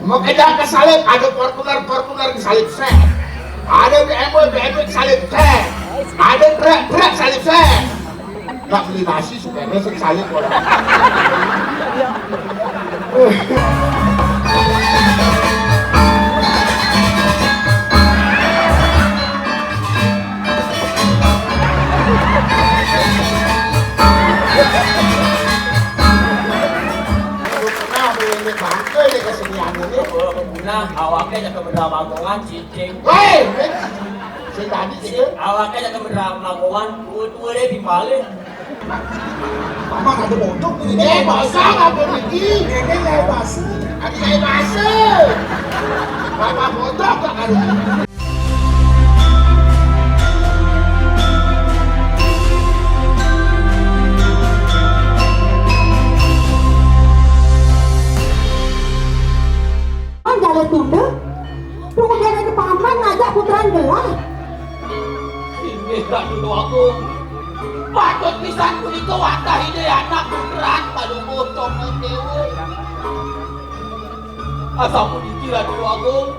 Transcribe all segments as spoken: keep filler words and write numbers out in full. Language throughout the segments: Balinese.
Mau kejar ke salib, ada Fortuner, Fortuner disalib seh. Ada B M W, B M W disalib seh. Ada truk, truk salib seh. Nggak beli nasi, supirnya sing salib orang. Nah, ini bangke ini kesenian ini. Nah, awaknya jadi benda magongan, cicing. Hei, sing tadi sih. Awaknya jadi benda magongan, tua-tua deh di balik. Paman ada bocok nih. Eh, basah apa lagi? Ini kayak basah. Ada kayak basah. Bapak bocok gak ada? Kan jalan tunda. Kemudian ada paman ngajak putaran gelah. Inggih Ratu Agung. Patut pisan punika wantah Ida anak putran palungguh Cokor Dewa. Asapuniki Ratu Agung.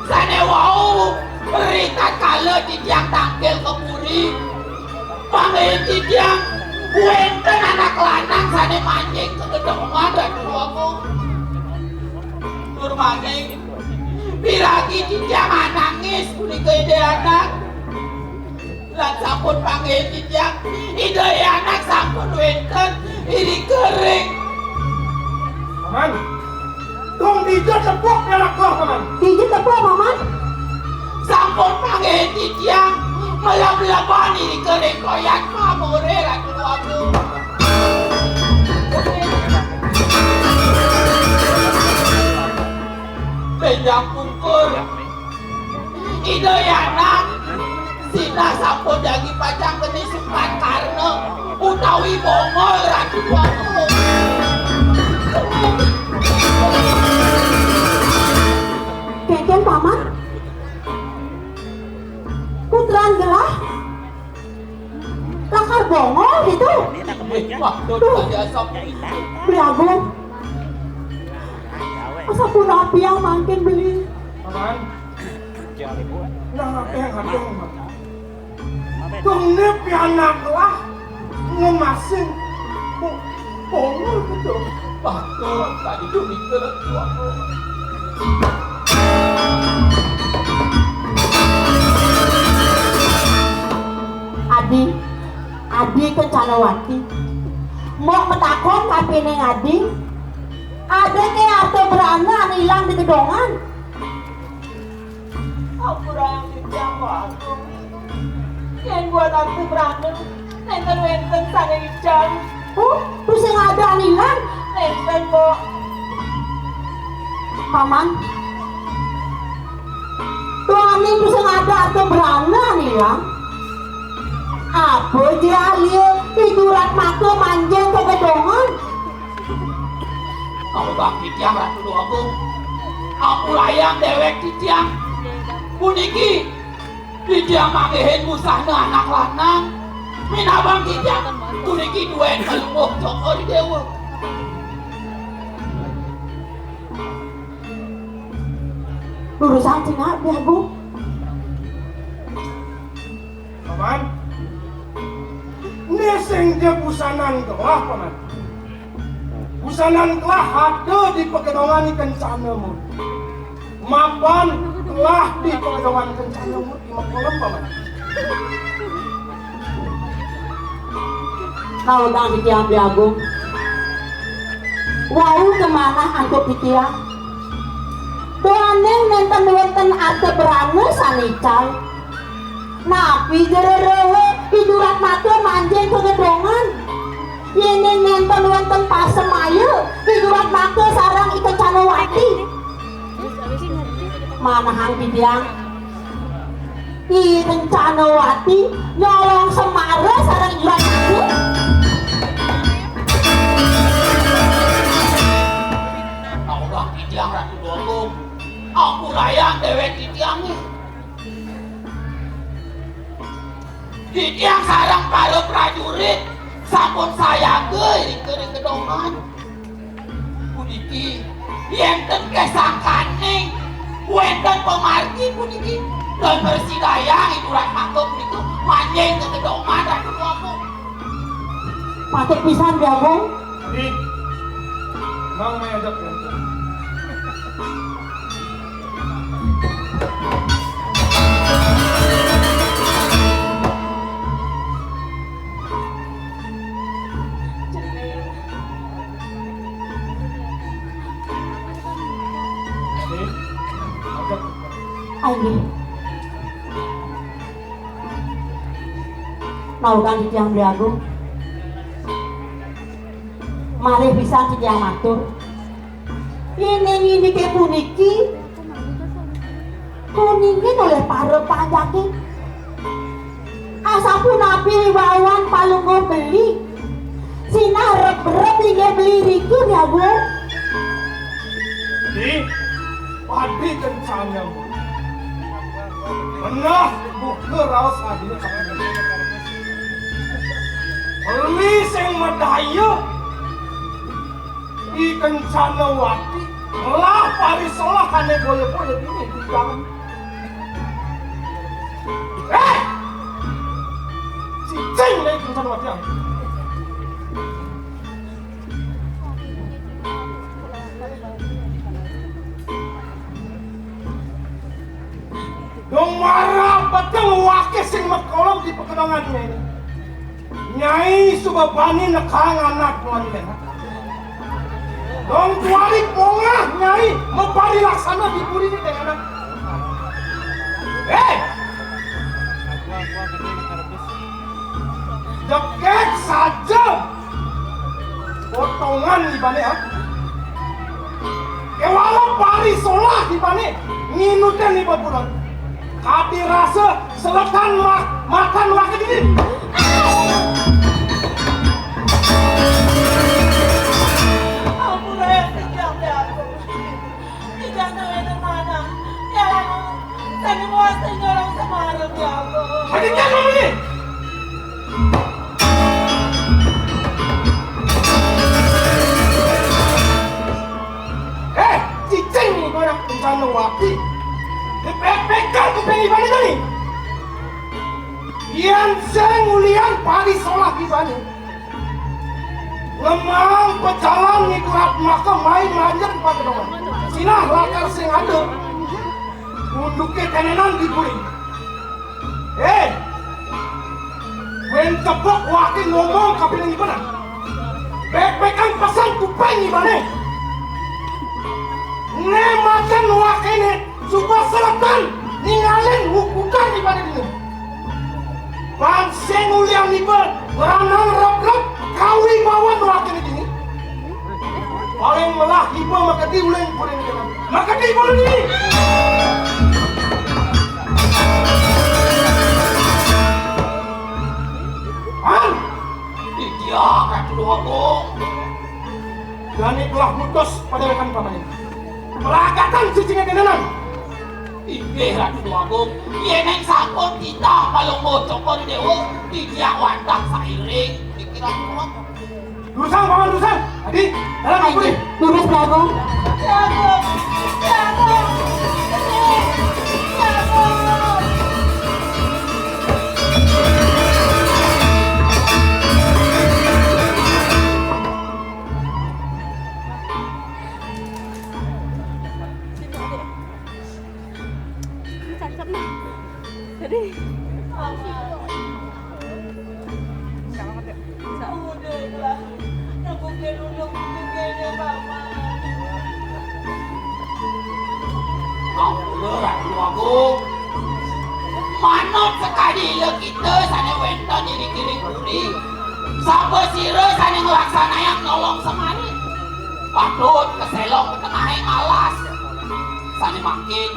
Sane wau ritatkala titiang tangkil ka puri. Panggihin titiang wenten anak lanang sane manjing ka gedongan Ratu Agung. Tur manging piragi titiang anangis punika Ida anak. Lan sampun panggihin titiang, Ida anak sampun wenten irika ring. Paman, dong dija tepuk anak gua, Paman. Dija tepuk, Paman. Sampun panggihin titiang, meleb-leban irika ring koyan pamore Ratu Agung. Benjang pungkur. Ida anak, sinah sampun jagi pacang geni sukan karna utawi Bongol Ratu Bongol. Kengken, Paman. Putran gelah. Lakar Bongol gitu. Wah, duh, duh. Beli Agung. Asa punapi yang mangkin beli. Paman. Nah, apa yang ada, Paman? Tunggu pianak lah ngemasing Bongol gitu. Patut tadi tuh mikir. Adi, Adi Kencanawati. Mau metakon kapining Adi. Ada ke harta berana anu ilang di gedongan. Ampura yang titiang, Mbok Agung. Yen buat aku berana, nenten wenten sane ical. Oh, tusing ada anu ilang? Nenten, Mbok. Paman. Tuani tusing ada harta berana anu ilang. Apa je alie idurat mata manjing ka gedongan? Kalau bang titiang Ratu Agung, aku layang dewek titiang. Puniki titiang manggihin musahna anak lanang. Minabang titiang puniki duet kalungguh Cokor Dewa. Lurusang cingak, Bli Agung. Paman, ne sing ja busanan gelah, Paman. Busanan gelah ada di pagedongan ikan sana mu. Mapan gelah di pagedongan ikan sana mu di makolem, Paman. Kalau tak diambil Agung, wau kemanah antuk titiang. Doaning nenten wenten arta berana sanical. Napi jererehe idurat mata manjing kegedongan? Yening nenten wenten pasemaya idurat mata sareng Ika Canawati. Manahang titiang. Ika Canawati nyolong semara sareng idurat mata. Titiang Ratu Dogo, aku layang dewek titiang. Titiang sareng para prajurit sampun sayaga irika ring gedongan. Puniki Yén ten kesangkaning wénten pamargi puniki, ten mresidayang Ibu Ratmaka punika manjing gegedongan Ratu Déwa Agung. Patut pisan, Déwa Agung. Ih, nang may ajak ya. Inggih. Nawegang titiang Beli Agung. Malih pisan titiang matur. Yén ing indiké puniki, kuningin olih para panjaké. Asapunapi wibawan Palungguh Beli? Sinah rep-rep inggih Beli riki, Beli Agung. Di, padi kencana. Menah buka raos adina. Beli sing madaya. I Kencana Wati ngelah parisolah ané boya-boya dini di dalam. Eh! Cicing deh Kencana Wati. Dong mara peteng waké sing makolong di pekenongan ini. Nyai suba bani nekang anak tuan dina. Dong tuari pongah Nyai maparilaksana di puri ini dengan anak. Hei! Jekek saja potongan ibané, ha? Kéwala parisolah ibané nginutin iba buron. Kadi rasa seletan ma-, makan wakil ini. Ampun, Ayah, titiang, Ayah. Titiang tawénang manah. Tiang sané muas nyolong semarem, ya Allah. Hadi tiang ngomongin. Eh, cicing nih, anak Kencana Wati. Dipék-pékan kuping ibané tadi. Yén sing ulian parisolah ibané. Ngemaang pecalang ngikurat maka main lanjut pakai dong. Sinah lakar sing ada. Unduké tenenan di guling. Hei! Wén tepuk waké ngomong kapining ibané. Pépékan pesan kuping ibané. Né makan wakéné suba seletan ningalin wukudan ibané dini. Bangsa nguliang iba ngranang rep-rep kawibawan wakéné dini. Paling melah iba makadi uling kuring. Makadi iba dini. Han! Titiang Ratu Déwa Agung. Jani telah mutus pada rekan paman ini. Pelagatan cicingé tenenan. Inggih Ratu Déwa Agung, yén sampun titah Palungguh Cokor Déwa, titiang wantah sairing pikiran kuat. Durusang, paman durusang. Adi, dalam kumpul. Durus, Prabu. Jadi. Udah, ikhlas. Aku kira udah, udah kayaknya, Paman. Ampura, Ratu Agung. Manut sakadi ila kita sané wénten ing iring puri. Sapasira sané nglaksanayang nyolong semari, patut kaselong ka tengahing alas. Sané mangkin,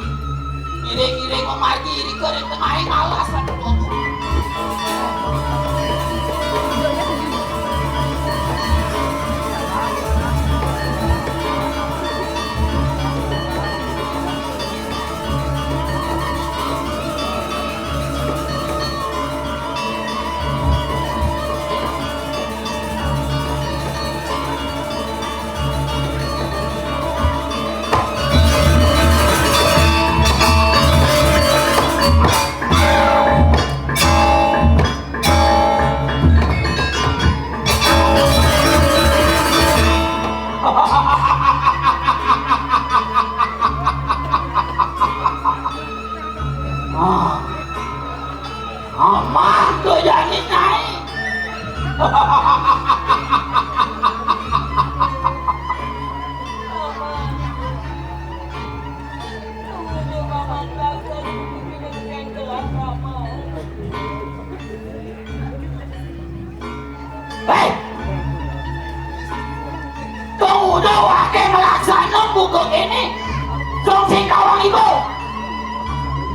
iring-iring mamargi irika ring tengahing alas, Ratu Agung. Ah, aman to jani nyai. Hei! Tong udah waké melaksana buka kéné. Tong sing kawang iba.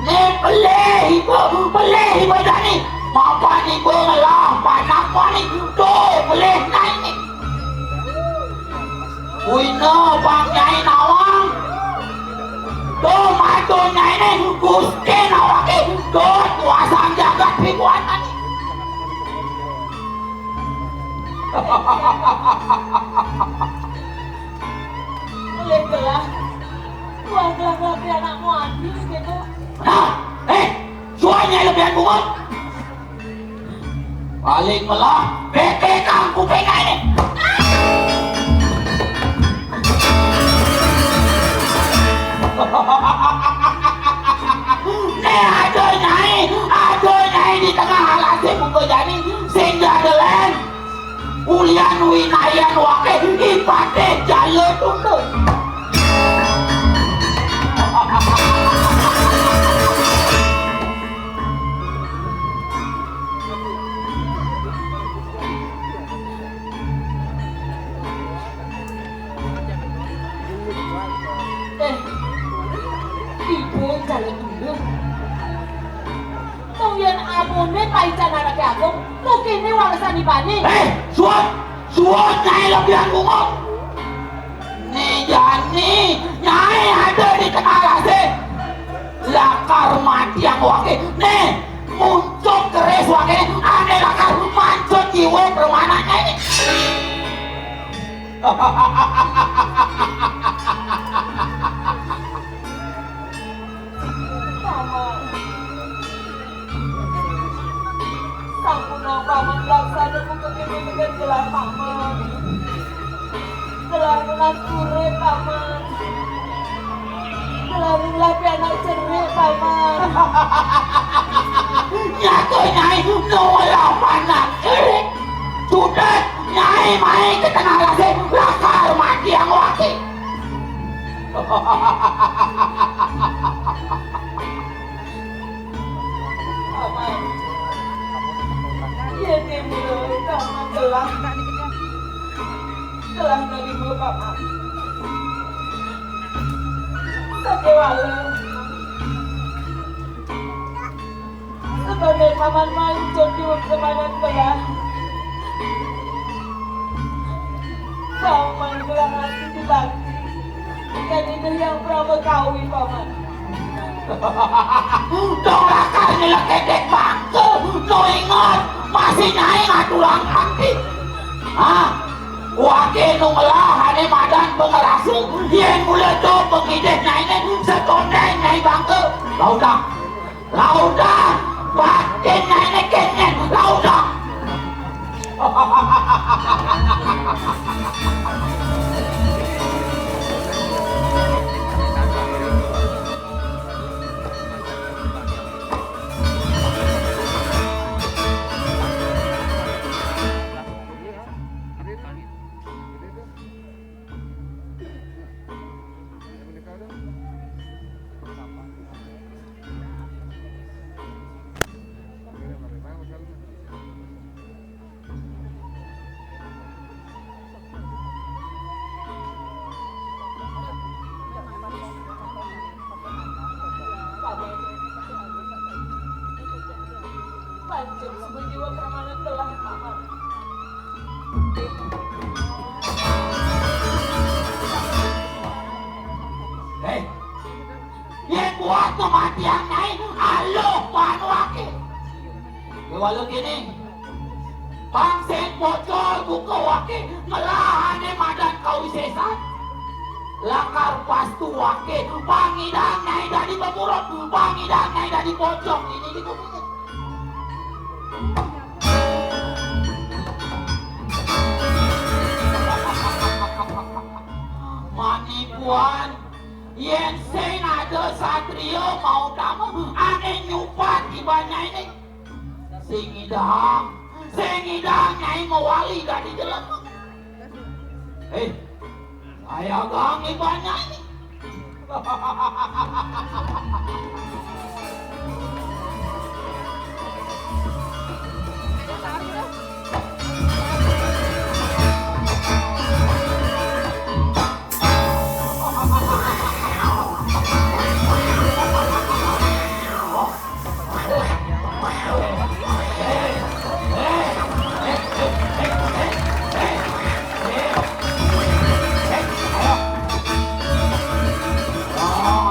Né pelih iba, pelih iba jani. Mapan iba ngelah panak wani. Tuh, pelih nyai né. Wina bang nyai nawang. Tuh, mata nyai né, Gusti nawaké. Tuh, kuasa jagat pibuatan. Boleh gelah. Tuan gelah ngelatih anakmu adil gitu. Nah, eh, suanya lebihan bungut. Paling melah, bébék kang kuping ini. Né ada nyai, ada nyai di tengah alasé buka jani, sing jadelén. Ulian winayan waké ipaté jala tunda. Eh, ibu calon dulu. Tong yén amoné paican anaké agung, mungkiné walesan ibané. Eh, suut, suut nyai lebihan bungut. Né jani nyai ada di tengah alasé. Lakar matiang waké. Né, muncuk keris waké. Ané lakar mancut jiwa permana nyai. Paman. Sampun Paman laksana buka kéné dengan gelah Paman. Gelah nunas urip Paman. Gelah nulah pianak cerik Paman. Nyata nyai nulah panak cerik. Sudah nyai mai ke tengah alasé lakar matiang waké. Paman. Yén timbul Paman telah, telah nerima Paman. Sakéwala. Sebagai Paman mancut di Paman telah. Paman gelah ati dibakti. Jadi Hyang Prama Kawi, Paman. Dong lakar nyelekedek bangké, no inget, masih nyai ngatulang ati. Hah? Waké nu ngelah ané madan pangrasa, yén mula to pangidih nyainé, setondéng nyai bangké. Laudah. Laudah, batin nyainé kéngkén, laudah. Pancen suba jiwa pramanan telah, Paman. Héi, yén buat kematian nyai, aluh panuaké. Kéwala kéné, pang sing pocol buka waké, ngelah ané madan kawisésan. Lakar pastu waké, pang nyidang nyai dadi pemurut, pang nyidang nyai dadi pocong ini di bumi. Ibuan, yén sing ada satria mau tama, ané nyupat ibanyané. Sing ngidang, sing ngidang nyai mawali dadi jelema. Éh, ayagang ibanyané.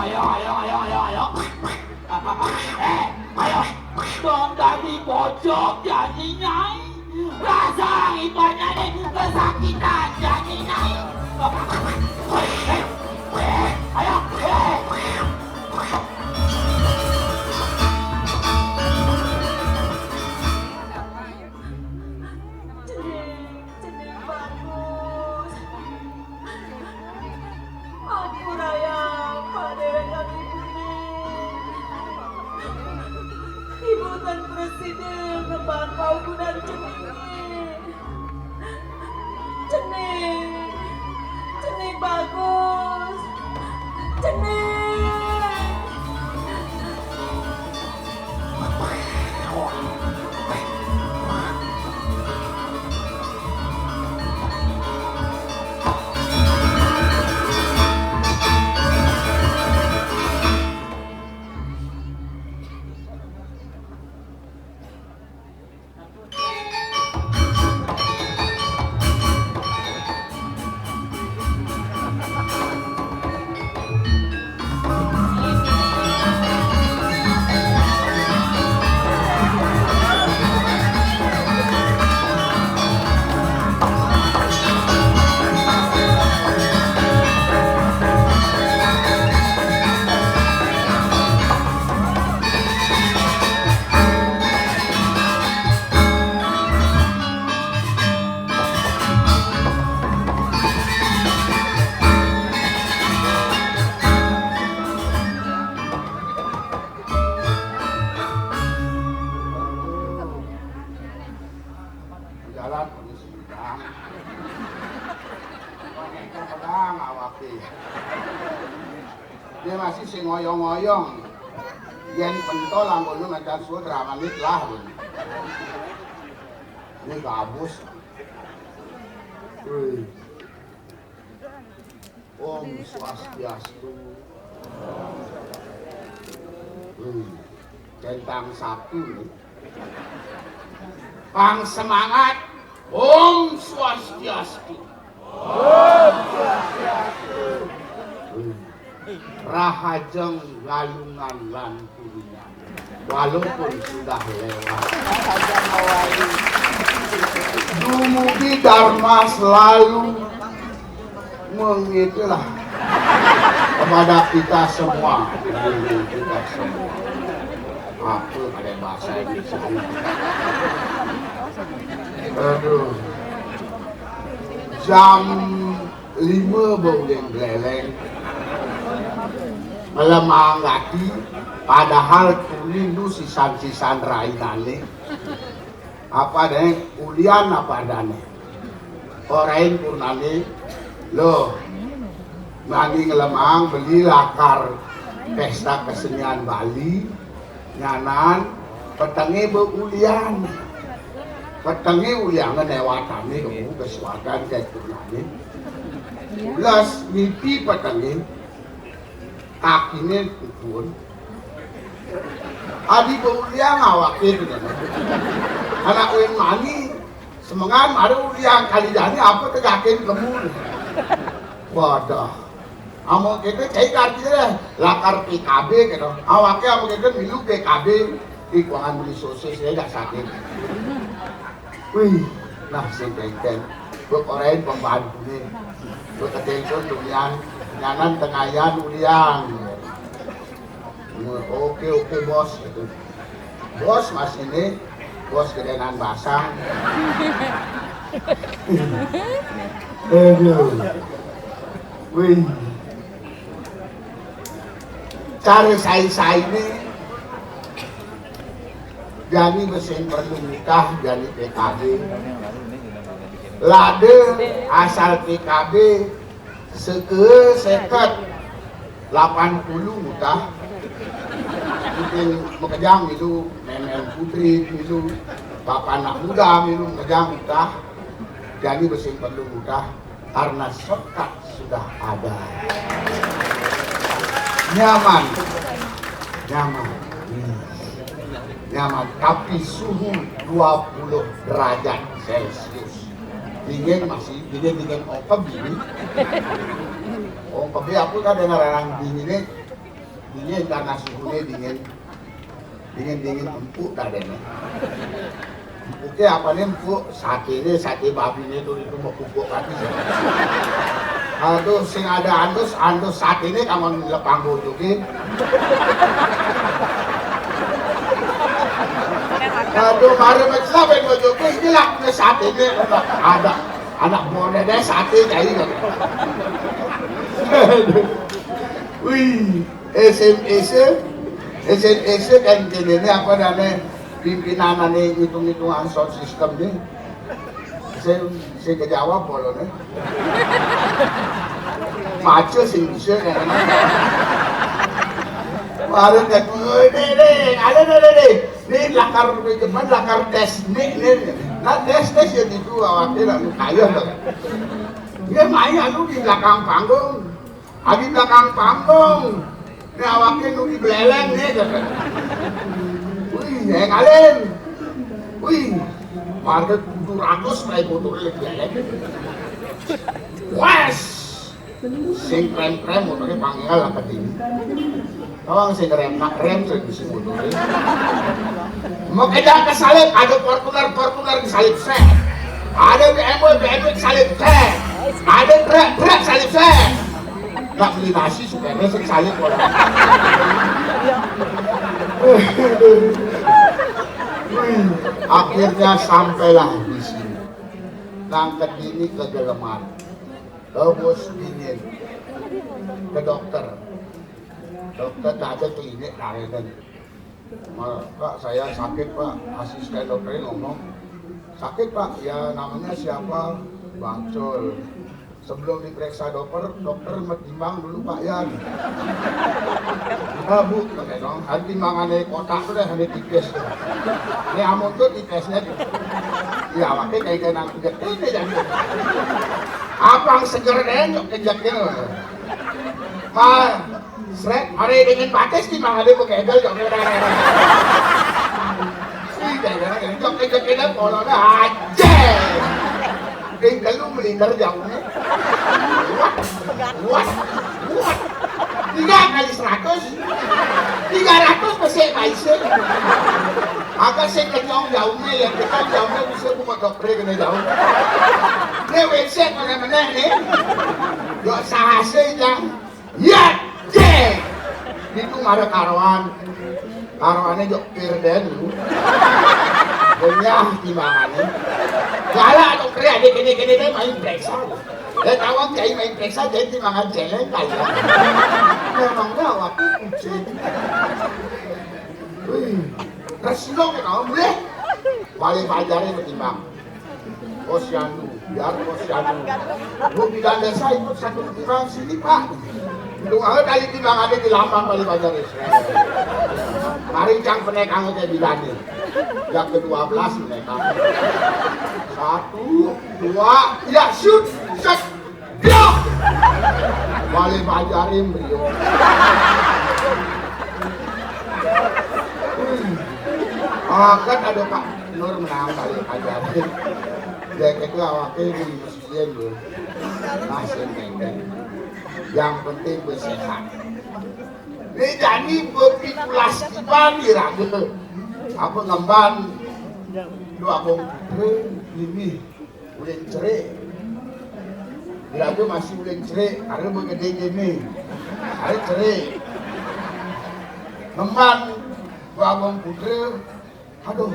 Ayo, ayo, ayo, ayo, ayo. Éh, ayo. Dong dadi bojog jani nyai. Rasa ibanyané kesakitan jani nyai. Éh, éh, ayo, éh. Cening, cening bagus. Ampurayang padéwékan ibuné. Ibu tan prasida ngemban paukunan ceningé. Cening, cening bagus. Cening. Jalan polisi bilang. Pakai pedang awake. Dia masih sing ngoyong-ngoyong. Yén pentol anggoné macan suud ramanit lah. Ini gabus. Wih. Om Swastiastu. Hmm. Centang satu nih. Pang semangat. Om Swastiastu. Om Swastiastu. Hmm. Rahajeng lalungan lan kuningan. Walaupun sudah lewat. Dumugi Dharma selalu mengitulah kepada kita semua. Dumugi kita semua. Apa ada bahasa Indonesia? Aduh. Jam lima bau yang gleleng. Melemah gati, padahal kuning tu sisan-sisan rainane. Apa deh? Ulian apa adane? Orain purnane, loh, mani ngelemang beli lakar pesta kesenian Bali, nyanan, petenge beulian. Petenge uliange newatane kemu kesuatan kayak purnane. Plus, mimpi petenge, kakine pupun. Adi beuliang awake gitu. Anak uin mani, semengan mari uliang kali jani apa tegakin kemu. Waduh. Amun kita cai kartu deh, lakar P K B gitu. Awake amun kita milu P K B, di kuangan beli sosis ya dah sakit. Wih, nah sing kengken. Bek orain pembantune. Bek ketelpon dunian, nyanan tengayan ulian. Oke, oke, bos, gitu. Bos, mas ini, bos gedenan basang. Aduh. Wih. Cara sai-sainé, jani ba sing perlu nikah, jani P K B. Lada asal P K B, seke seket, lapan puluh mudah. Mungkin makejang milu, Meme Putri milu, Bapak Anak Muda milu, makejang mudah. Jani ba sing perlu mudah, karena shortcut sudah ada. Nyaman. Nyaman. Hmm. Nyaman. Tapi suhu dua puluh derajat Celcius. Dingin masih, dingin-dingin ongkeb ini. Ongkeb apa kadang orang dingin ini? Dingin karena suhunya dingin. Dingin-dingin empuk dah deh. Empuknya apa nih empuk? Sate ini, sate babi ini tuh itu mau pupuk lagi. Aduh, sing ada andus, andus sate ini kamu lepang bojokin. Aduh, mari mencelah ben bojokin, ini lah punya sate ini. Ada anak bonnya deh sate kayak gitu. Wih. S M S, S M S kan kene ini apa namanya, pimpinan ane ngitung-ngitungan sound system ini. Saya, saya kejawab bolone. Maca sing bisa kan. Kemarin kan, "Oi, deh, deh, ada deh, deh, deh. Ini lakar depan, lakar tes, nih, nih." Nah, tes, tes ya gitu, awaknya lah, kaya lah. Dia main anu di belakang panggung. Adi belakang panggung. Ini awaknya nu di beleleng nih, kata. Wih, yang kalian. Wih, warga tujuh ratus naik motor di beleleng. Wes, sing krem-krem motornya panggil lah ke sini. Tawang sing rem, nak rem sing isi motornya. Mau kejar ke salib, ada Fortuner, Fortuner di salib saya. Ada B M W, B M W di salib saya. Ada truk, truk salib saya. Nggak beli nasi, supirnya sing salib orang. Wih, akhirnya sampailah di sini. Nangket ini kegeleman. Bagus dingin. Ke dokter. Dokter tak ada klinik layanan. "Ma-, Pak, saya sakit, Pak." Asisten dokternya ngomong, "Sakit, Pak? Ya, namanya siapa?" "Bacul." Sebelum diperiksa dokter, dokter metimbang dulu, Pak Yan. "Nah, Bu," pakai dong, "hari timbangannya kotak tuh deh, hari tipis tuh. Ini amun tuh tipisnya tuh." Ya, pakai kayak kayak nang gede deh, jadi. Abang seger deh, nyok kejaknya. "Pak, Srek, hari dingin batis di mana dia pakai edel jok edel. Sih, edel, jok edel, edel, polona aja. Ding kelu melinter jauhnya. Wah, wah, wah. Tiga kali seratus. Tiga ratus pesek baisnya. Apa sih kenyong jauhnya, yang kenyong jauhnya bisa buka dokter kena jauh. Ini W C mana-mana nih. Jok sahase jang. Ya, cek. Itu mara karuan. Karuannya jok pirden lu. Renyah timbangannya. Galak dong, kere, adik kene-kene deh main periksa. Ya, tawang cai main periksa, jadi timbangan celeng kali ya. Memangnya waktu kucing. Wih, resino kita boleh. Paling pajarin ketimbang. Posyandu, biar posyandu. Bu bidan desa ikut satu kurang sini, Pak. Itu kalau tadi timbang ada di lampang paling banyak desa. Mari cang penek anggota bidan nih. Yang kedua belas menek. Satu, dua, ya shoot, set. Brio. Wali pajarin, Brio. Hmm. Akan ada Pak Nur menang wali pajarin. Ya, itu awaknya di masjid, Bu. Masih pendek. Yang penting bersehat. Ini jadi berpikulas kiban di raga. Apa ngemban? Dua bongkar ini. Ulin cerik. Bila tu masih ulin cerik, ada bergedeng gini. Ada cerik. Ngemban babong putra, aduh,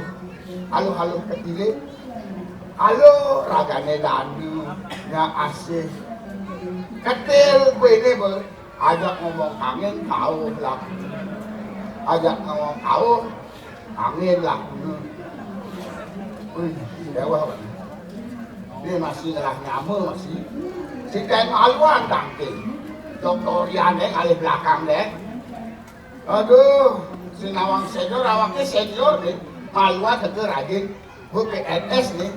aluh-aluh ketilik. Aluh ragane dandu, nya asih. Ketil bene ber, Ajak ngomong angin, kauh lah. Ajak ngomong kauh, angin lah. Hmm. Wih, dewa. Dia masih ngelah nyama masih. Si Ken Maluan tangking. Doktor Rian deh, alih belakang deh. Aduh, si Nawang senior, awaknya senior deh. Maluan seger aja. Gue P N S nih.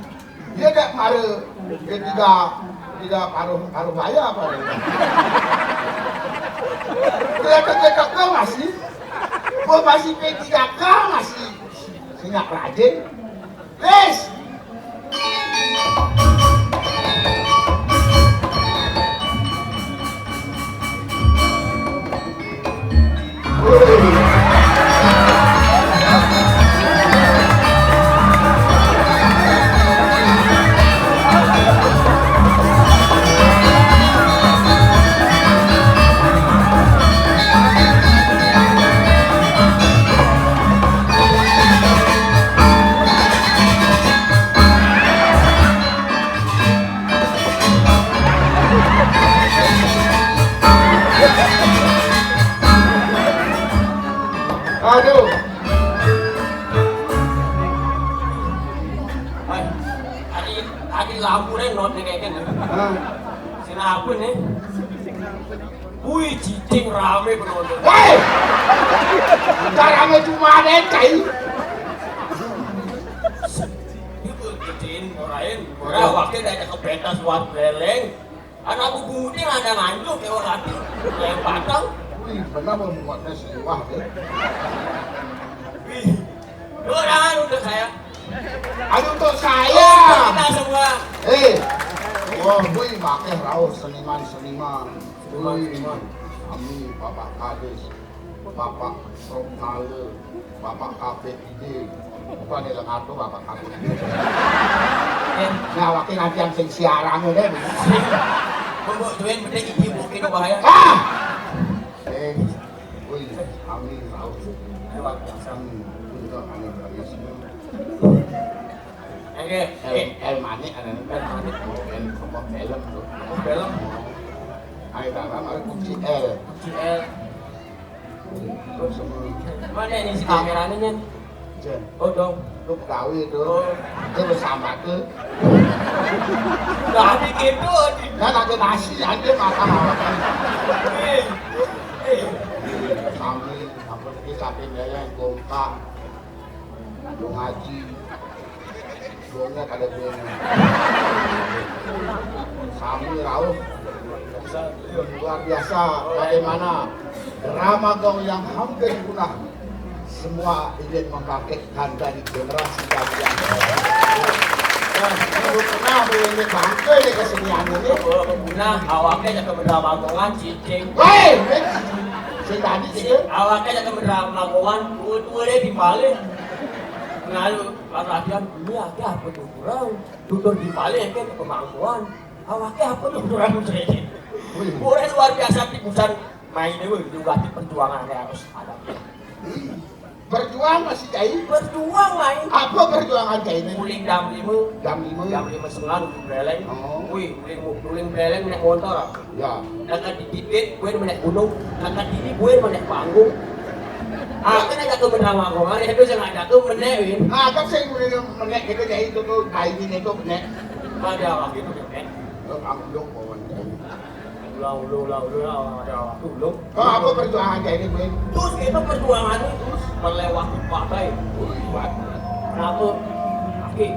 Dia gak mara P tiga, tiga paruh, paruh baya apa dia? Dia keke masih. Gue masih P tiga K masih. Sinyak rajin. Wis. Aduh. Ay, tadi, tadi lampu deh, not deh kayaknya. Hah? Kenapa nih? Wih, cicing rame penonton. Hei! Udah rame cuma ada cai. Itu cicing, orang lain. Orang wakil dari ke pentas buat beleng. Anak bubungnya ada nganjuk kayak orang hati. Kayak batang. Wih, benar mau muatnya sewah deh. Wih, doa untuk saya. Ayo untuk saya. Untuk kita semua. Eh, wah, wih, pakai raus seniman-seniman. Wih, seniman. Kami, Bapak Kadis, Bapak Proknale, Bapak K P I D. Bukan yang ngatur, Bapak Kadis. Eh, nah, wakil nanti yang sing siaran udah. Bobok tuin penting ini mungkin bahaya. Ah! Eh, wih, kami raus. Lewat biasa. Hmm, itu aneh banget sih. Oke, El, oke. El Manik ada nih. El Manik. El, apa film tuh? Apa film? Ayo, Bang, ada kunci L. Kunci L. Terus semua. Mana ini si kameranya, Nyen? Jen. Oh, dong. Lu pegawai itu. Oh. Dia bersama tuh. Nah, bikin tuh. Nah, lagi nasi, anjir, makan apa? Eh, eh. Sambil, sambil kita pindah yang kompak. Lu ngaji. Gongnya kada gong. Sambil rauh. Luar biasa. Bagaimana drama gong yang hampir punah? Semua ingin membangkitkan dari generasi kalian. Nah, belum pernah ini bangke ini kesenian ini. Nah, awaknya jaga berdama gongan, cicing. Woi, sing tadi sih. Awaknya jaga berdama gongan, tua-tua deh di balik. Lalu, pas latihan, ini ada apa tuh kurang? Tutur di balik kan kemampuan. Awaknya apa tuh kurang, cicing? Wih. Boleh luar biasa, tipusan. Main dulu, juga di perjuangan yang harus ada. Berjuang masih cai? Berjuang main. Apa perjuangan cai ini? Mulai jam lima. Jam lima. Jam lima setengah dulu beleng. Oh. Wih, mulai mu-, mulai beleng naik motor. Ya. Dekat di titik, gue naik gunung. Dekat ini gue naik panggung. Ah, kan ada ke benang aku, kan itu yang ada ke menek, Win. Ah, kan saya mulai menek gitu, cai itu tuh, cai ini tuh menek. Ada waktu itu menek. Lo kamu dong, kawan. Ulang, ulang, ulang, ulang, ada waktu belum? Kau apa perjuangan kayak ini, Bang? Terus itu perjuangan itu terus melewati pakai. Wih, kuat. Kenapa? Oke.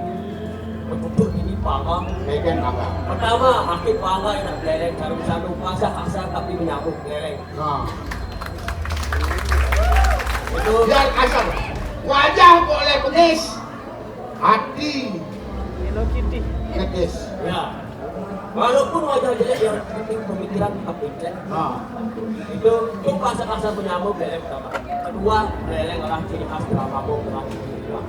Betul ini pangga. Megan apa? Pertama, oke, pangga yang beleng, kalau satu pasang kasar tapi menyambung beleng. Nah. Itu biar kasar. Wajah boleh bengis. Hati. Hello Kitty. Netis. Ya. Walaupun wajah jelek, yang penting pemikiran tetap intent. Nah. Itu, itu bahasa kasar menyambung beleng pertama. Kedua, beleng adalah ciri khas drama bohong dengan ciri khas.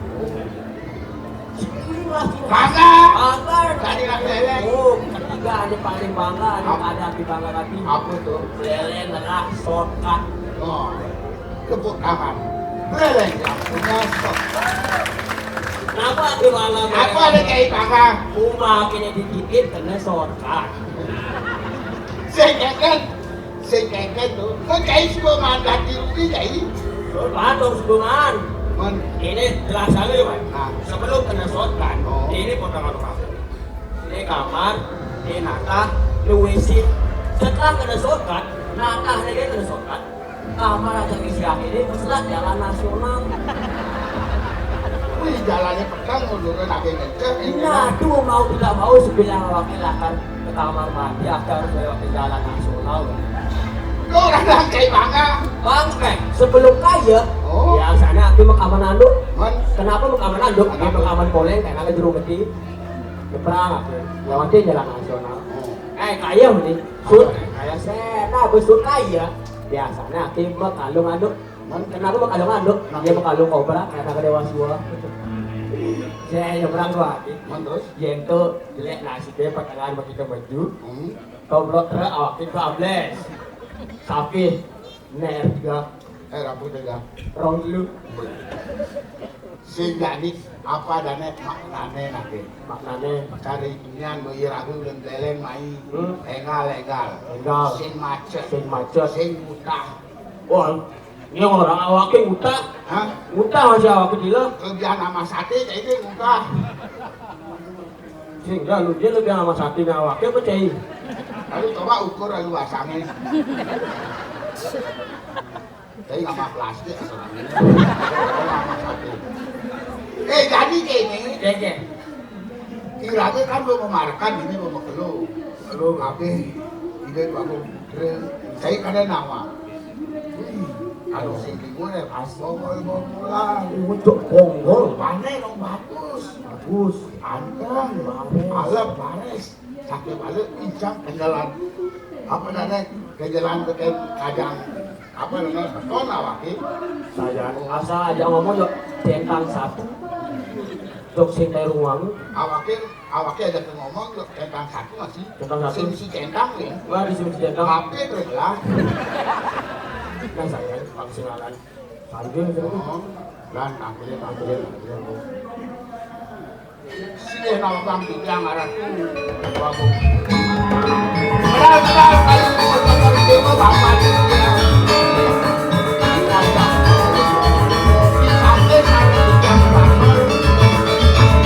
Ciri khas, ciri khas. Bangga. Bangga. Tadi nak beleng. Oh, ketiga, ada paling bangga, ada, apa? Ada di bangga lagi. Apa tuh? Beleng adalah shortcut. Oh. Tepuk tangan. Beleng yang punya shortcut. Kenapa di malam? Apa ada kayak bangga? Uma kena dikit kena shortcut. Saya kan, Sing keket to. Kok cai suka mangan ganti rugi, cai? Suka to, suka mangan. Men. Ini jelas aja, Mas. Nah. Sebelum kena sobat, oh, ini potongan rumah. Ini kamar, ini natah, ini W C. Setelah kena sobat, natah lagi kena sobat. Kamar aja isi ini, setelah jalan nasional. Wih, jalannya petang, munduran agak kenceng, ini. Nah, tuh mau tidak mau, sebilang wakil akan ke kamar mandi, agar harus lewat jalan nasional. Lo orang dalam kayak bangga. Bang, eh, sebelum kaya, oh, biasanya aku makaman anduk. Man. Kenapa makaman anduk? Kenapa? Dia makaman poleng, kayak ada jeruk peti. Nyebrang aku. Lewatin jalan nasional. Oh. Eh, kaya mending. Sud, kaya saya, nah, besut kaya. Biasanya aku makalung anduk. Man. Kenapa makalung anduk? Kenapa? Dia makalung kobra, kayak ada dewa sua. Saya nyebrang tuh, aku. Man, terus? Yang tuh jelek nasibnya, pertengahan begitu maju. Hmm. Toblok truk awak itu ambles. Sapi, ner juga. Eh, rambut juga. Rong dulu. Sing jadi apa dane maknane nake? Maknane. Cari nian bayi ragu dan leleng mai. Hmm. Engal, engal. Engal. Sing macet. Sing macet. Sing utah. Wah, ini orang awake utah. Hah? Utah masih awake gila. Kerjaan sama sate, kayak ini utah. Sing, dah, lu dia lebih sama sate nang awake apa, cai? Lalu coba ukur lalu basangnya. Tapi nggak sama plastik, asal ini. Nggak sama sate. Eh, jadi gini. Oke, oke. Kiranya kan lu memamerkan ini, lu makelo. Lu kabeh. Ini bagus. Saya kada nama. Wih, kalau sing di gue, pas bongol bongol lah. Untuk bongol. Panen dong bagus. Bagus. Anteng. Bagus. Alep, bares. Sakit balik, pincang, kenyalan. Apa namanya? Kenyalan ke kajang. Apa namanya? Beton awake. Saja, asal aja ngomong, yuk, centang satu. Jok sing kayak ruang. Awake, awake aja ke ngomong, yuk, centang satu masih. Centang satu. Sing si centang nih. Wah, di sini centang. H P terus lah. Nah, saya, Bang Singalan. Sambil, sambil. Oh, dan tampilin, tampilin, tampilin. Sini nama Bang Titiang arah tuh. Bagus. Benar, benar, kalau mau denger demo, Bapak Titiang. Sampai saya tidak merasa,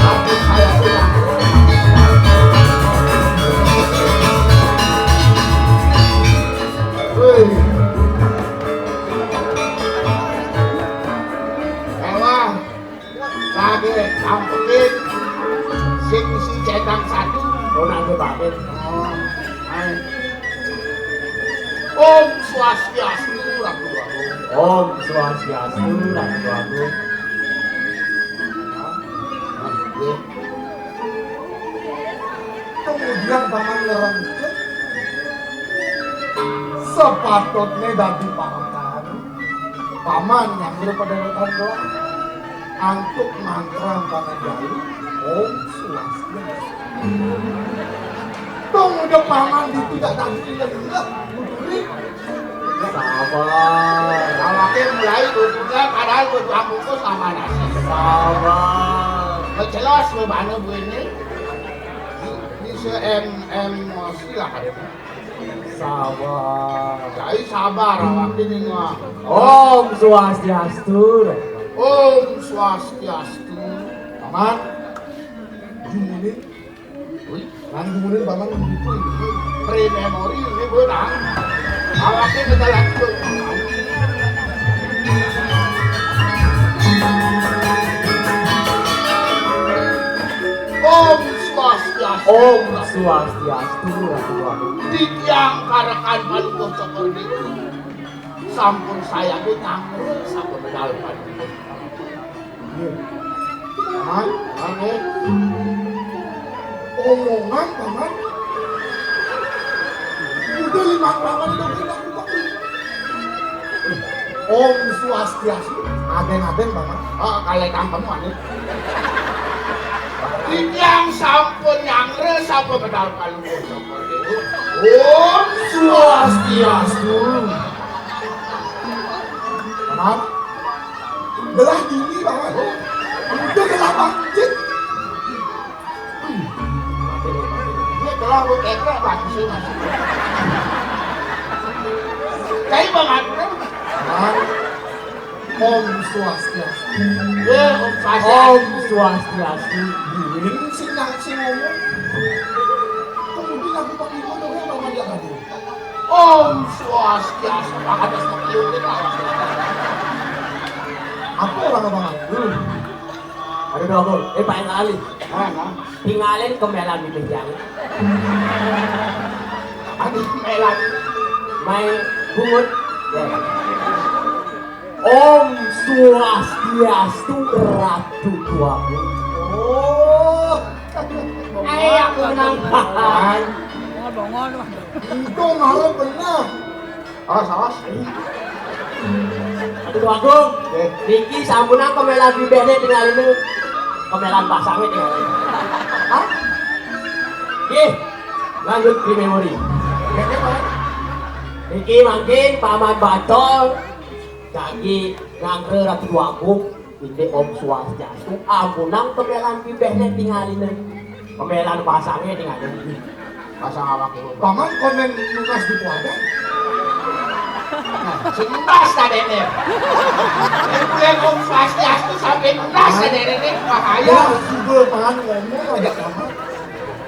tapi saya sudah. Wih. Ewa. Lagi, tampetin. Sing isi centang satu. Oh, nak, dia balik. Oh, hai. Om Swastiastu, Ratu Agung. Om Swastiastu, Ratu Agung. Nah, iya. Kemudian paman ngerengket. Sepatutnya dadi paman. Paman yang daripada datang doang. Antuk mantra paman jalu. Om Swastiastu. Tong udah paman di tidak tadi tidak juga. Sabar. Awake mulai kudunya padahal kudu aku sama nasi. Sabar. Jelas lo mana bu ini? Bisa em emosi lah. Sabar. Jadi sabar awake ini mah. Om Swastiastu. Om Swastiastu. Paman. Gimana? Wih, nang gumunin paman gitu. Pre memory ini gue nang. Awake kita lagi tuh. Om Swastiastu. Om Swastiastu, Ratu Agung. Titiang karekan paduka Cokor Dewa. Sampun saya ku nyangkut, sampun medal paduka. Iya. Paman, paman, eh. Omongan, paman. Udah lima kelapan udah pindah, pindah. Om Swastiastu, aden-aden, paman. Ah, kalau tangkemmu, ane. Ini yang sampun yang resah pemedal paling. Om Swastiastu. Paman. Gelah dini, Paman. Udah gelah bangkit. Ini gelah lu kepek, Pak, sih, Mas. Kayak Bang Agung. Bang, Om Swastiastu. Ya, Om Swastiastu. Om Swastiastu. Buin sing nang sing ngomong. Kemudian aku pakai ngomong ya Bang aja tadi. Om Swastiastu. Ada seperti itu. Apa orang Bang Agung? Aduh, dong, eh, Pak Engali. Tingalin kemelan bibih jang. Aduh, kemelan. Main bungut. Ya. Om Swastiastu, Ratu Tuaku. Oh. Eh, aku menang. Bongol, bongol. Itu malah benar. Awas, awas. Aduh, Agung. Eh. Niki sampunang kemelan bibihne tingalin. Kemelan pasangnya tingalin. Hah? Nggih. Lanjut di memori. Niki mangkin Paman Bacol jagi ngangge Ratu Agung. Indik Om Swastiastu, ampunang kemelan bibihne tingalin. Kemelan pasangnya tingalin. Pasang awak dulu. Paman konen nunas di kuadran. Nah, sing nunas tadi nih. Yang mulai Om Swastiastu sampai nunas tadi nih. Bahaya. Ya, sudah paman ngomong aja paman.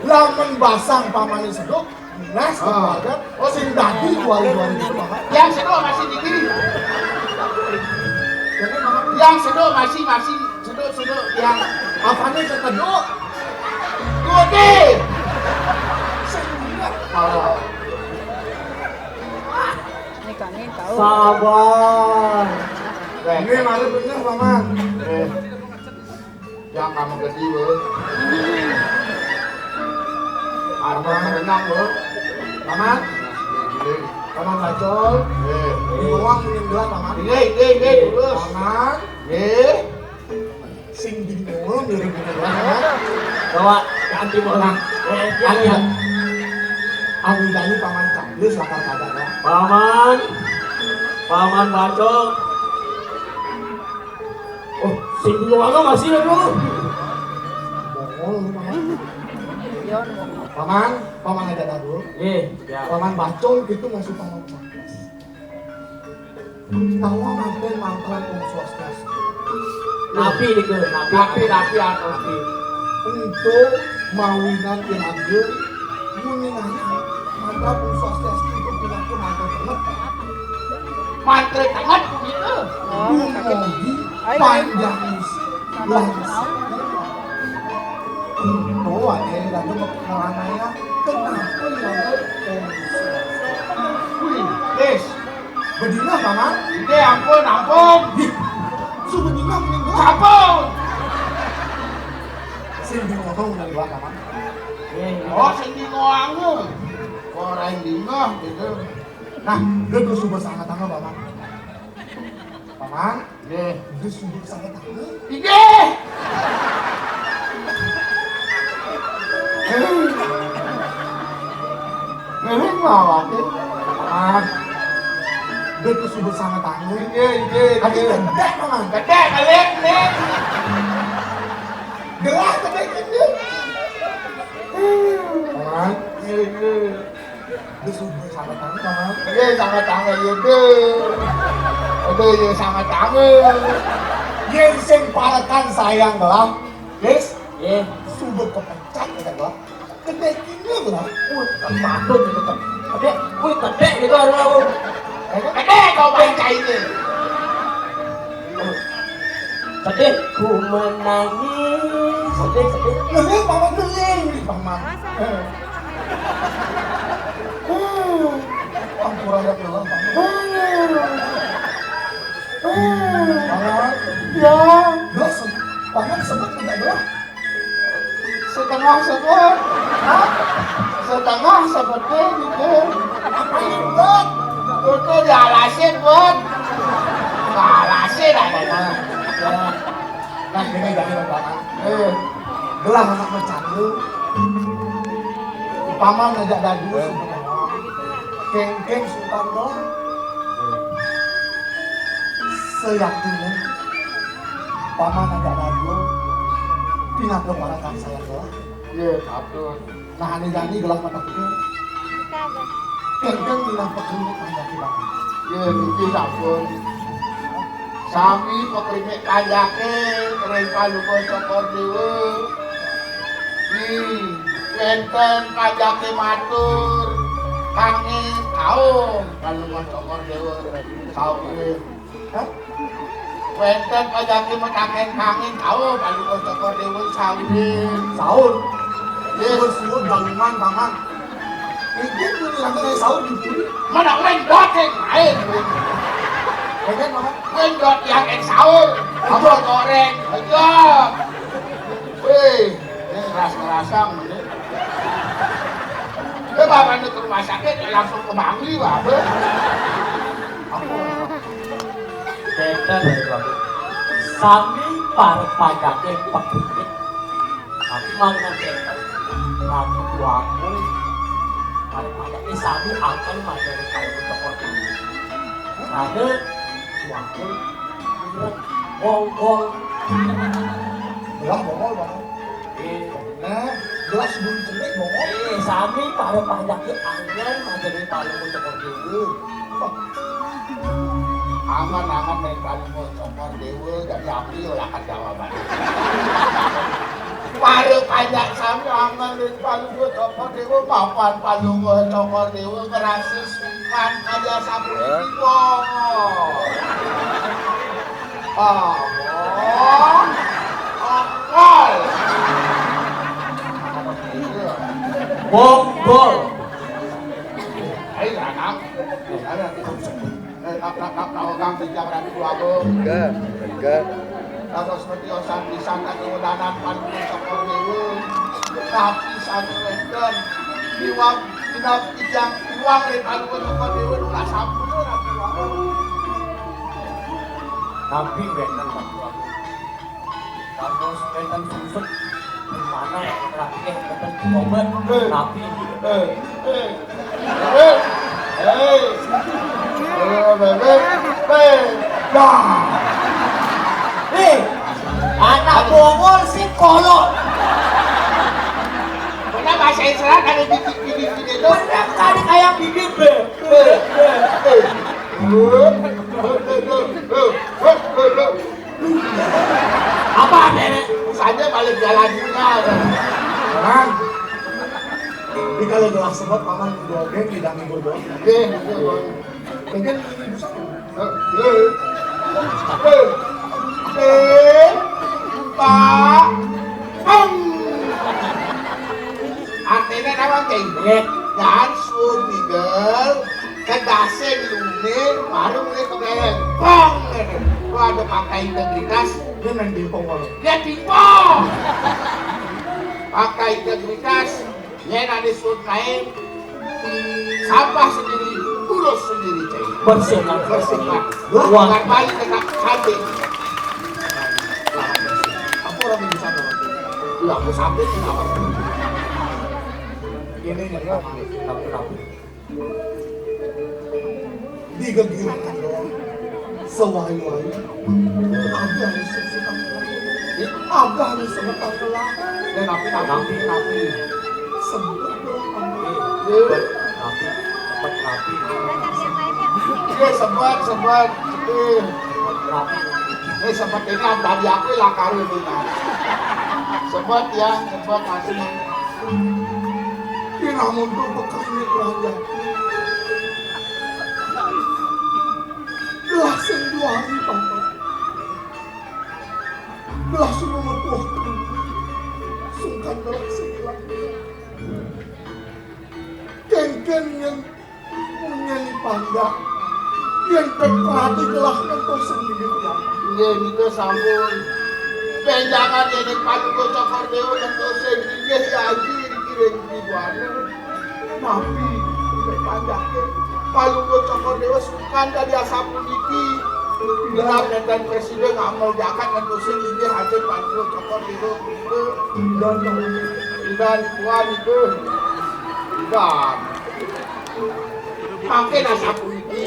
Lamun basang paman sedok, nunas di kuadran. Oh, sing dadi dua ribu dua ribu paman. Yang sedok masih di kiri. Yang sedok masih, masih sedok, sedok, yang apanya kekedok? Tuti. Sing ingat. Oh. Ini kami tahu. Sabar. Ini malu bener, Paman. Eh. Yang kamu gede, Bu. Arman renang, Bu. Paman. Paman Bacol. Eh. Di bawah mending dua, Paman. Ini, ini, ini, terus. Paman. Eh. Sing bingung, mirip-mirip, Paman. Bawa ganti bola. Eh, dia, dia. Awi-awi Paman Campus, lakar kada, ya. Paman. Paman Bacol. Oh, sing dua lo masih ya, Bro? Bongol, Paman. Paman, Paman ada dulu. Iya, ya. Paman Bacol gitu masih Paman Campus. Tawa manten mantan Om Swastiastu. Napi niku, napi, napi, napi, napi. Untuk mawinan iraga, muni ngayah mantra Om Swastiastu itu pinaku mantra tenget. Mantra tenget gitu. Oh, dumugi panjang usia. Langsung. Itu ada yang lagi meranaya. Kenapa ya? Wih, Des. Bedina, Paman? Ide, ampun, ampun. Ih, su bedina mending gua. Ampun. Sing di ngomong dari gua, Paman. Oh, sing di ngomong. Orang dina gitu. Nah, dia tuh sudah sangat tangga, Paman. Paman, nggih. Dia sudah sangat tangga. Inggih. Ngiring mawon, nggih. Paman. Dia tuh sudah sangat tangga. Inggih, inggih, inggih. Tapi gedek, Paman. Gedek, gedek, gedek. Gelah gedek ini. Paman. Inggih, inggih. Dia sudah sangat tangga, Paman. Iya, sangat tangga, iya, deh. Aduh, iya, sangat tangga. Yen sing parekan sayang gelah, Des, iya, sudah kepecat, ya, gelah. Gedek ini, gelah. Wih, kan patut itu, kan. Gedek, wih, gedek itu, aduh, aduh. Gedek kau baca ini. Sedih ku menangis, sedih, sedih. Ngeling, Paman, ngeling, Paman. Eh. Ampura ya Allah, Paman. Eh. Paman. Ya. Terus, Paman sebut tidak gelah. Setengah sebut. Hah? Setengah sebut gitu. Apa ini, Bot? Itu dialasin, Bot. Dialasin ada. Nah, ini dari Bapak. Eh, gelah anak macam lu. Paman aja dagu sebenarnya. Kengkeng Sultan doang. Seyakinnya, Paman aja dagu. Pindah ke mana kan saya doang. Iya, betul. Nah, ane jani gelah mata kita. Kengkeng pindah pekerja banyak banget. Niki sampun sami pekrimik panjake ring Palungguh Cokor Dewa. Ih, wenten panjake matur kangge saur Palungguh Cokor Dewa. Saur. Hah? Wenten panjake mataken kangge saur Palungguh Cokor Dewa saur. Saur. Yes. Suwun, suwun, bangunan, Paman. Nggih, punika sampun saur dipun. Mana wendot sing lain. Nggih, Paman. Wendot yang ing saur. Apa? Apa goreng? Aja. Wih, ini keras-kerasan ini. Dia bawa ke rumah sakit, langsung ke Bangli, Pak. Apa? Benten, Pak. Sami para panjake pekrimik. Tapi malah ngeten. Ratu Tuaku, para panjake sami akan majeng kaya teko dulu. Ada Tuaku, Bongkol. Lah, Bongkol, Bongkol. Eh. Nah, jelas belum cenik, Bongkol. Eh, sami para panjake angen majeng Palungguh Cokor Dewa. Angen-angen ning Palungguh Cokor Dewa, dadi api ora kajawabane. Para panjak sami angen ning Palungguh Cokor Dewa, mapan Palungguh Cokor Dewa ngrasa sungkan kaya sapunika. Apa? Akal. Bonggol. Ayo, anak. Eh, tak, tak, tak, tak, Kang Tijang Ratu Agung. Enggak, enggak. Dados setya san pisan katuhunanan Palungguh Cokor Dewa. Tapi sami wénten iwang, inap tijang iwang ring Palungguh Cokor Dewa nulas sampun Ratu Agung. Tapi wénten Ratu Agung. Dados wénten sungsut. Di mana ya, rapinya wénten komet. Eh. Tapi. Eh. Eh. Eh. Eh. Eh. Eh. Eh. Dah. Eh, anak Bongol sing kolot. Mana bahasa Israel ada bibit-bibit gitu? Bener tadi kayak bibit, be. Eh. Eh. Eh. Apa, Nenek? Usahanya balik jalan juga. Bang. Ini kalau gelas semut, Paman dua game tidak ngibur doang. Iya, iya, Bang. Mungkin ini bisa. Eh, eh. Eh, eh. Pak. Peng. Artinya apa, Ceng? Iya. Jangan suruh ngigel. Kedase lune, baru mulai kebleng. Pong! Lu ada pakai integritas, dia main pingpong kalau. Dia pingpong! Pakai integritas, nyen ada suruh main, sampah sendiri, urus sendiri, Ceng. Bersihkan. Bersihkan. Wah. Bukan balik ke tak cantik. Apa orang yang bisa, Bang? Lah, aku sakit, kenapa? Ini nih, Bang. Kenapa, kenapa? Di gegilakan doang. Sewai-wai. Ada harus sesuka. Ada harus semeton doang. Dan tapi, tapi, tapi. Sembuh doang. Tapi, tapi, tapi. Iya, sempat, sempat. Iya. Tapi. Eh, sempat ini tadi aku lah karo ini, Mas. Sempat ya, sempat masih. Ira mundur bekas ini keranjang. Gelah sing dua hari, Paman. Gelah sing memepuh. Sungkan gelah sing ilang. Kengken yang punya panjang. Yang terperhati gelah ngentos sendiri, ya. Nggih, nika sampun. Benjangan dening Palungguh Cokor Dewa ngentos sing inggih ya aji dikiring di buana. Napi, nek panjake Palungguh Cokor Dewa sukan dadi asapuniki. Bilih nenten presiden ngamel jagat ngentos sing inggih aji Palungguh Cokor Dewa. Pidan, pidan, tuan itu. Pidan. Mangke asapuniki.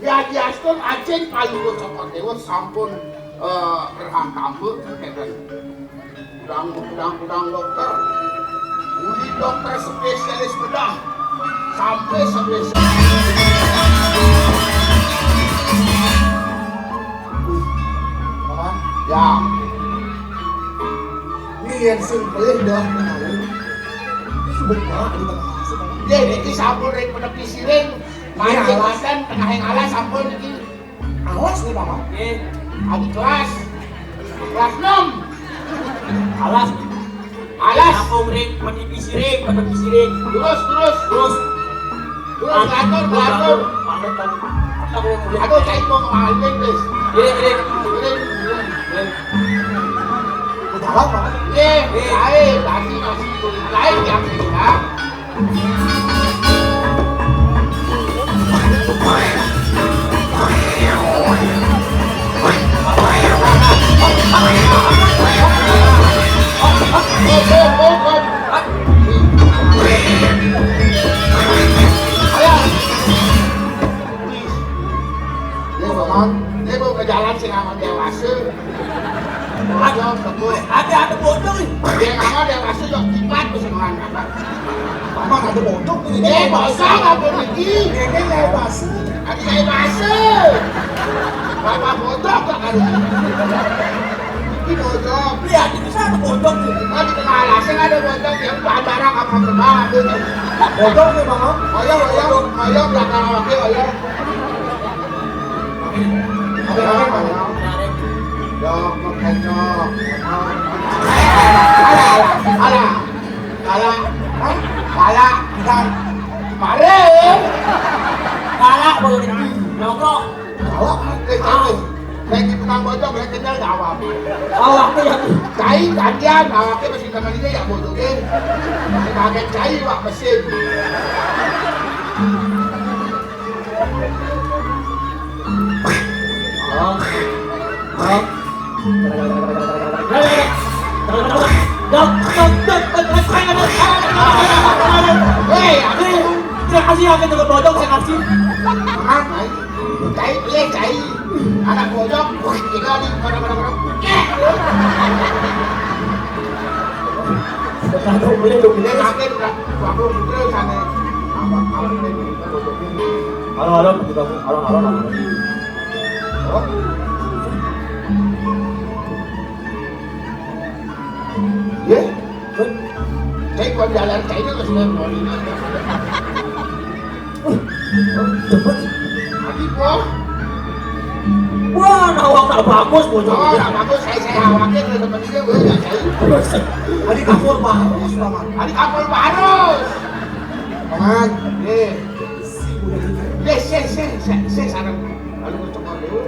Yadiastun ajin Palungguh Cokor Dewa sampun, eh, berhak kambut, ngeten. Udang, udang, udang dokter. Uli dokter spesialis bedah. Sampai spesialis. Yén sing pelih dah mengalir. Sebut mak di tengah alas. Yé, niki sampun ring penepi siring. Iya, mancing alas. Macan tengahing alas sampun niki. Alas nih, Paman. Nggih. Adi kelas. Kelas enam. Alas. Alas. Sampun ring penepi siring, penepi siring. Terus, terus. Terus. Terus, atur, atur. Aduh, saya mau ngalahin, Tris. Nggih, nggih. Nggih, nggih. Nggih. Udah lama. Nggih, nggih. Lain, tadi masih lain yang kita. Ayo. Wis. Dia, Bang. Dia mau ke jalan sing aman dewasa. Ada, ada bodong. Dia aman dewasa, jok tipat, terus aman. Paman ada bodong nih. Eh, bosong apa lagi? Ini kayak basa. Ada kayak basa. Bapak bodong tak ada. Ini bodong. Lihat, itu sana bodong nih. Kan di tengah alasnya ada bodong, yang barang apa terbang, ada nih. Bodong nih, Bang. Ayo, ayo, ayo, belakang lagi, ayo. Ada, ada, Bang. Dok, mau kocok. Alah, alah, alah. Alah. Hah? Alah. Bukan. Mare. Galak, boleh. Nyokok. Galak, eh, cai. Lagi tukang bojong, lagi kenal gawam. Awak tuh ya. Cai, gantian, awaknya masih teman ini ya, bodoh, eh. Pakai cai, wak mesin. Halo. Halo. Dok, dok, dok, dok, dok, dok. Hei, aku terima kasih ya, aku juga bodong, saya kasih. Maaf, Mai. Cai, iya, cai. Anak bodong, wah, gila nih, pada, pada, pada. Bukan, dok, boleh, dok, boleh. Makin, Kak. Waktu itu sana. Apa, apa, ini, ini, ini. Halo, halo, halo, halo, halo. Ye? Saya kok jalan saya itu sudah mau ini. Cepet. Tapi, wah. Wah, awak tak bagus, bocah. Oh, tak bagus, saya, saya awaknya ke teman dia, gue nggak saya. Tadi kapur barus, Paman. Tadi kapur barus. Paman. Ye. Ye, se, se, se, se, sarang. Lalu kocok dulu.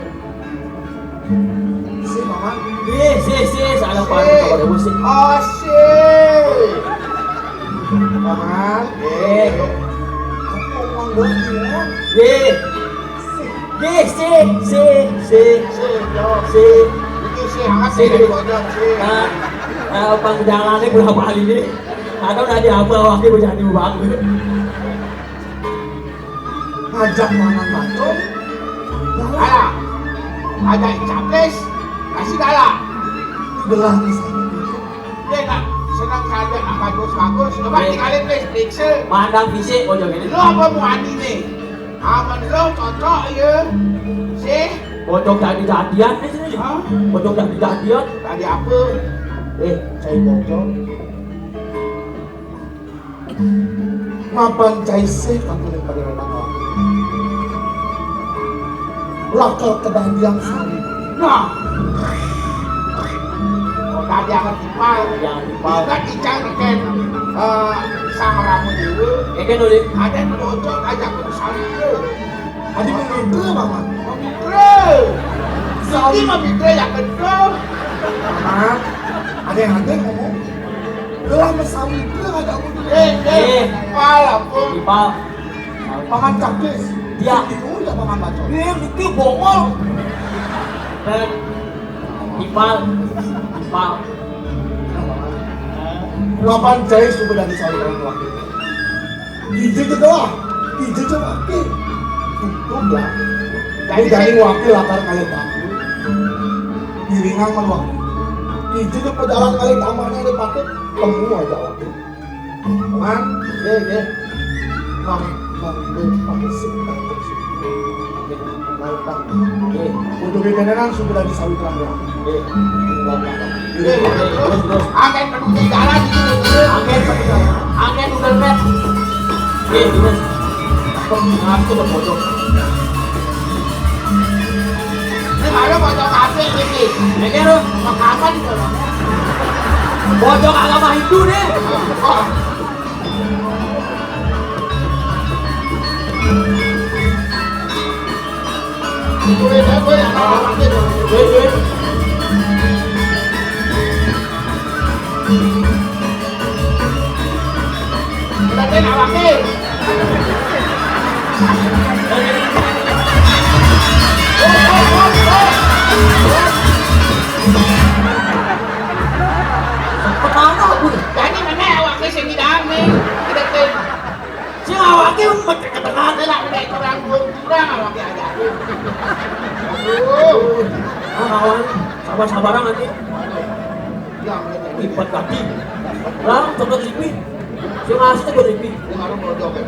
Si, Paman. Si, si, si, salah paham. Si. Coba dulu, si. Oh, si. Paman. Eh. Aku mau ngomong dulu, ya. Si. Si. Si, si, si, si. Si, yo. Si. Itu si, amat si, si, si. Bocor, si. Nah, nah, pang jalannya berapa kali ini? Ada udah di apa, wakil menjadi banget. Ngajak mangan bacong, galak. Alah. Ngajak capres, kasih galak. Gelah di sana. Dia nggak senang saja, nggak bagus-bagus. Coba tinggalin deh, periksa. Mandang fisik, bocor ini. Lo apa mau ani nih? Aman lo, cocok, ya. Sih. Bocor jadi jadian nih, sini. Hah? Bocor jadi jadian. Tadi apa? Eh, saya bocor. Mapan cai sih katulik pada datang. Lakal kedandian sari. Nah. Oh, tadi akan tipal. Jangan tipal. Kita ican ken, eh, sang ramu dewa. Eken ulit. Ada bocor aja ke sari. Adi mau mitra, Paman. Mau mitra. Sari. Ini mau mitra ya, betul. Paman, ada yang ada ngomong. Gelah mesawi itu ada aku dulu. Eh, eh, eh. Ipal, ampun. Ipal. Paman Cakis. Iya. Itu ya Paman Bacot. Iya, itu bongol. Eh, Ipal. Ipal. Paman Cai sudah dari saluran wakil. Ije je doang. Ije je wakil. Untung ya. Jadi, jadi wakil akan kalian bantu. Piringan mah wakil. Ije je pejalan kali tamannya ada pakai. Temu aja waktu. Man, ye, ye. Mang, mang, ye, pakai sih, pakai sih. Ye, lantang. Ye, untuk kekenangan sudah disawi terang. Ye, lantang. Terus, terus. Angkat penuh jalan gitu. Angkat, angkat Google Map. Oke, terus. Aku tuh berpojok. Ini ada pojok kafe ini. Ini lo, apa kapan itu? Pojok agama Hindu nih. Oh. Kemana aku? Jadi mana awaknya sing ngidang nih? Kita tuh. Sing awake mecek ketengan. Lah, nek kurang kurang awake aja. Aduh. Ah, kawan, sabar-sabaran nanti. Lipat kaki. Lah, cepet lipi. Sing asli gue lipi. Ini harus mau joget.